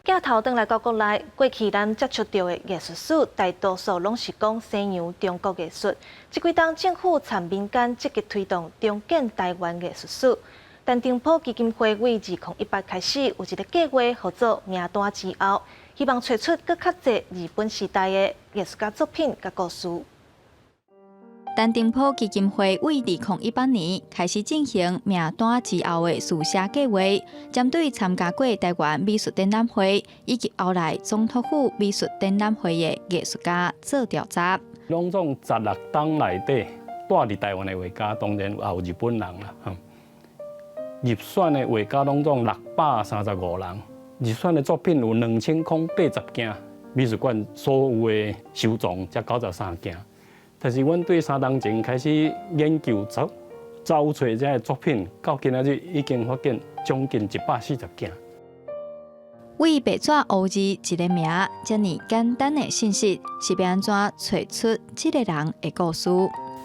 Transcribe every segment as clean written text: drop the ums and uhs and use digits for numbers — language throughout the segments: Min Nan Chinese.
鏡頭轉來到國內，過去咱接觸著的藝術史，大多數攏是講西洋中國藝術。這幾冬政府參民間積極推動重建台灣藝術史。陳澄波基金會為2018開始有一個計劃，號做名單之後，希望揣出閣較濟日本時代的藝術家作品佮故事。陳澄波基金會為2018年開始進行名單之後的書寫計劃，針對參加過台灣美術展覽會以及後來總統府美術展覽會的藝術家做調查。攏總十六冬內底蹛佇台灣的畫家，當然也有日本人啦。入選的畫家攏總635人，入選的作品有2080件，美術館所有的收藏才93件。但是阮對3冬前開始研究找找揣這个作品，到今仔日已經發現將近140件。為白紙烏字一个名，遮爾簡單的信息，是欲按怎揣出這个人的故事？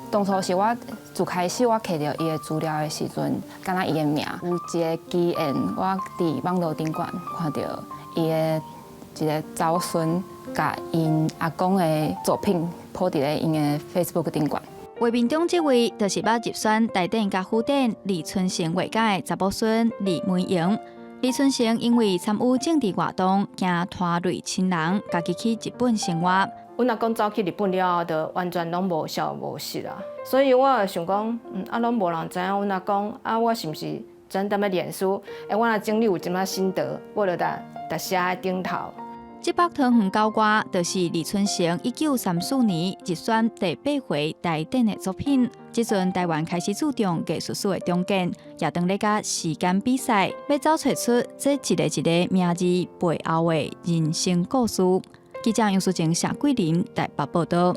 當初是我自開始我摕著伊的資料的時陣，敢若伊的名有一个機緣，我佇網路頂懸看著伊的一个祖孫，共𪜶阿公的作品鋪佇咧𪜶的 Facebook 頂懸。畫面中這位就是捌入選台展佮府展李春生畫家的查某孫李梅瑩。李春生因為參與政治活動，驚拖累親人，家己去日本生活。阮阿公走去日本了後，就完全攏無消無息啊。所以我就想講，啊，攏無人知影阮阿公，啊，我是毋是轉踮咧臉書？欸，我若整理有一寡心得，我就共共寫佇頂頭。這幅桃園九歌，就是李春生1934年入選第八回台展的作品。這陣台灣開始注重藝術史的重建，也當咧佮時間比賽，欲找揣出這一个一个名字背後的人生故事。記者楊淑靜、謝桂林台北報導。